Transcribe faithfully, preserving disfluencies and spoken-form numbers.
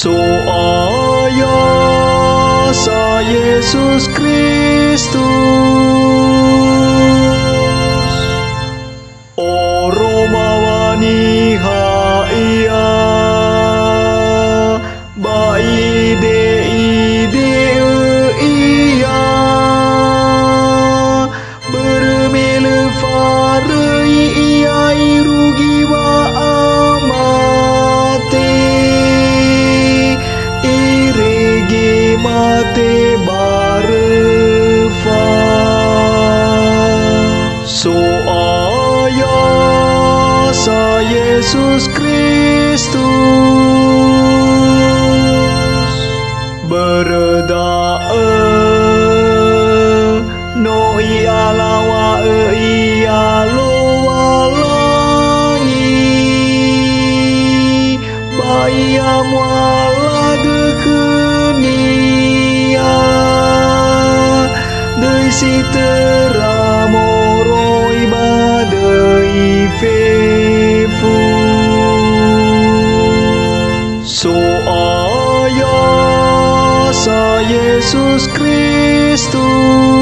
So'aya sa Yesus Kristus, oroma wa niha Ia, ba ide'ide'ö Ia, börö me lö faröi Ia irugi wa'amate, irege mate ba röfa. So'aya sa Yesus Kristus, börö da'ö no I'alaw̃a'ö Ia Lowalangi, ba Ia mualagö khö-Nia döi si töra moroi ba döi fefu. So'aya sa Yesus Kristus.